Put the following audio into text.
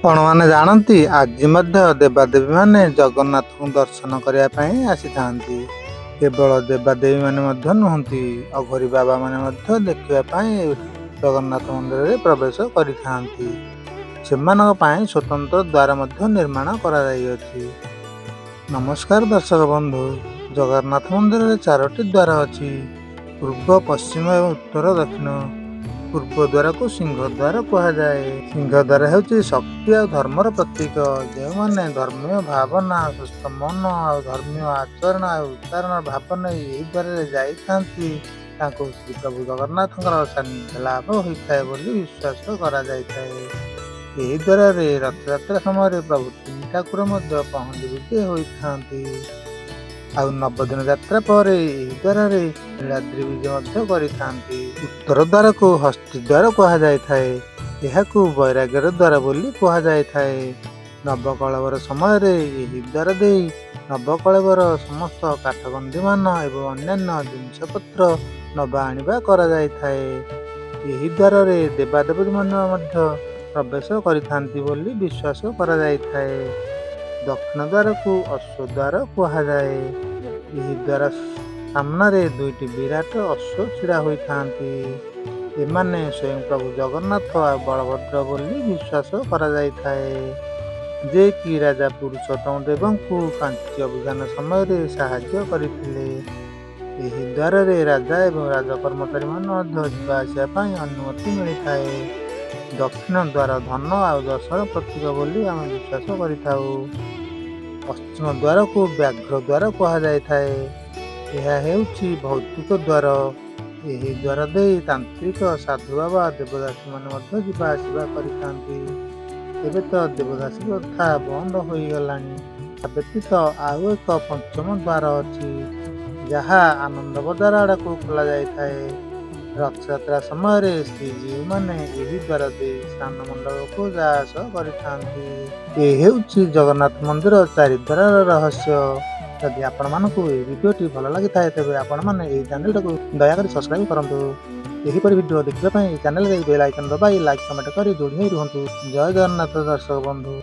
ଆପଣମାନେ ଜାଣନ୍ତି, ଆଜି ମଧ୍ୟ ଦେବାଦେବୀମାନେ ଜଗନ୍ନାଥଙ୍କୁ ଦର୍ଶନ କରିବା ପାଇଁ ଆସିଥାନ୍ତି। କେବଳ ଦେବାଦେବୀମାନେ ମଧ୍ୟ ନୁହନ୍ତି, ଅଘୋରୀ ବାବାମାନେ ମଧ୍ୟ ଦେଖିବା ପାଇଁ ଜଗନ୍ନାଥ ମନ୍ଦିରରେ ପ୍ରବେଶ କରିଥାନ୍ତି। ସେମାନଙ୍କ ପାଇଁ ସ୍ୱତନ୍ତ୍ର ଦ୍ୱାର ମଧ୍ୟ ନିର୍ମାଣ କରାଯାଇଅଛି। ନମସ୍କାର ଦର୍ଶକ ବନ୍ଧୁ। ଜଗନ୍ନାଥ ମନ୍ଦିରରେ ଚାରୋଟି ଦ୍ୱାର ଅଛି: ପୂର୍ବ, ପଶ୍ଚିମ ଏବଂ ଉତ୍ତର, ଦକ୍ଷିଣ। ପୂର୍ବ ଦ୍ୱାରକୁ ସିଂହ ଦ୍ୱାର କୁହାଯାଏ। ସିଂହ ଦ୍ୱାର ହେଉଛି ଶକ୍ତି ଆଉ ଧର୍ମର ପ୍ରତୀକ। ଯେଉଁମାନେ ଧର୍ମୀୟ ଭାବନା, ସୁସ୍ଥ ମନ ଆଉ ଧର୍ମୀୟ ଆଚରଣ ଆଉ ଉଚ୍ଚାରଣ ଭାବ ନେଇ ଏହି ଦ୍ୱାରରେ ଯାଇଥାନ୍ତି, ତାଙ୍କୁ ଶ୍ରୀ ପ୍ରଭୁ ଜଗନ୍ନାଥଙ୍କର ସାନ୍ନିଧ୍ୟ ଲାଭ ହୋଇଥାଏ ବୋଲି ବିଶ୍ୱାସ କରାଯାଇଥାଏ। ଏହି ଦ୍ୱାରରେ ରଥଯାତ୍ରା ସମୟରେ ପ୍ରଭୁ ତିନି ଠାକୁର ମଧ୍ୟ ପହଣ୍ଡି ବିଜେ ହୋଇଥାନ୍ତି। ଆଉ ନବଦିନ ଯାତ୍ରା ପରେ ଏହି ଦ୍ୱାରରେ ନୀଳାଦ୍ରି ବିଜେ ମଧ୍ୟ କରିଥାନ୍ତି। ଉତ୍ତର ଦ୍ୱାରକୁ ହସ୍ତି ଦ୍ୱାର କୁହାଯାଇଥାଏ। ଏହାକୁ ବୈରାଗ୍ୟର ଦ୍ୱାର ବୋଲି କୁହାଯାଇଥାଏ। ନବକଳେବର ସମୟରେ ଏହି ଦ୍ୱାର ଦେଇ ନବକଳେବର ସମସ୍ତ କାଠଗଣ୍ଡିମାନ ଏବଂ ଅନ୍ୟାନ୍ୟ ଜିନିଷପତ୍ର ନବା ଆଣିବା କରାଯାଇଥାଏ। ଏହି ଦ୍ୱାରରେ ଦେବାଦେବୀମାନେ ମଧ୍ୟ ପ୍ରବେଶ କରିଥାନ୍ତି ବୋଲି ବିଶ୍ୱାସ କରାଯାଇଥାଏ। ଦକ୍ଷିଣ ଦ୍ୱାରକୁ ଅଶ୍ୱ ଦ୍ୱାର କୁହାଯାଏ। ଏହି ଦ୍ୱାର ସାମ୍ନାରେ ଦୁଇଟି ବିରାଟ ଅଶ୍ୱ ଛିଡ଼ା ହୋଇଥାନ୍ତି। ଏମାନେ ସ୍ୱୟଂ ପ୍ରଭୁ ଜଗନ୍ନାଥ ଆଉ ବଳଭଦ୍ର ବୋଲି ବିଶ୍ୱାସ କରାଯାଇଥାଏ, ଯେ କି ରାଜା ପୁରୁଷୋତ୍ତମ ଦେବଙ୍କୁ କାଞ୍ଚି ଅଭିଯାନ ସମୟରେ ସାହାଯ୍ୟ କରିଥିଲେ। ଏହି ଦ୍ୱାରରେ ରାଜା ଏବଂ ରାଜ କର୍ମଚାରୀମାନେ ମଧ୍ୟ ଯିବା ଆସିବା ପାଇଁ ଅନୁମତି ମିଳିଥାଏ। ଦକ୍ଷିଣ ଦ୍ୱାର ଧନ ଆଉ ଯଶର ପ୍ରତୀକ ବୋଲି ଆମେ ବିଶ୍ୱାସ କରିଥାଉ। ପଶ୍ଚିମ ଦ୍ୱାରକୁ ବ୍ୟାଘ୍ର ଦ୍ୱାର କୁହାଯାଇଥାଏ। ଏହା ହେଉଛି ଭୌତିକ ଦ୍ୱାର। ଏହି ଦ୍ୱାର ଦେଇ ତାନ୍ତ୍ରିକ, ସାଧୁ ବାବା, ଦେବଦାସୀମାନେ ମଧ୍ୟ ଯିବା ଆସିବା କରିଥାନ୍ତି। ଏବେ ତ ଦେବଦାସୀ ପ୍ରଥା ବନ୍ଦ ହୋଇଗଲାଣି। ତା ବ୍ୟତୀତ ଆଉ ଏକ ପଞ୍ଚମ ଦ୍ୱାର ଅଛି, ଯାହା ଆନନ୍ଦ ବଜାର ଆଡ଼କୁ ଖୋଲାଯାଇଥାଏ। ରଥଯାତ୍ରା ସମୟରେ ଶ୍ରୀଜୀଉମାନେ ଏହି ଦ୍ୱାର ଦେଇ ସ୍ନାନ ମଣ୍ଡପକୁ ଯାଆସ କରିଥାନ୍ତି। ଏ ହେଉଛି ଜଗନ୍ନାଥ ମନ୍ଦିର ଚାରିଦ୍ୱାରର ରହସ୍ୟ। ଯଦି ଆପଣମାନଙ୍କୁ ଏହି ଭିଡ଼ିଓଟି ଭଲ ଲାଗିଥାଏ, ତେବେ ଆପଣମାନେ ଏହି ଚ୍ୟାନେଲଟାକୁ ଦୟାକରି ସବସ୍କ୍ରାଇବ କରନ୍ତୁ। ଏହିପରି ଭିଡ଼ିଓ ଦେଖିବା ପାଇଁ ଚ୍ୟାନେଲରେ ବେଲ୍ ଆଇକନ୍ ଦବାଇ ଲାଇକ୍, କମେଣ୍ଟ କରି ଯୋଡ଼ି ହୋଇ ରୁହନ୍ତୁ। ଜୟ ଜଗନ୍ନାଥ ଦର୍ଶକ ବନ୍ଧୁ।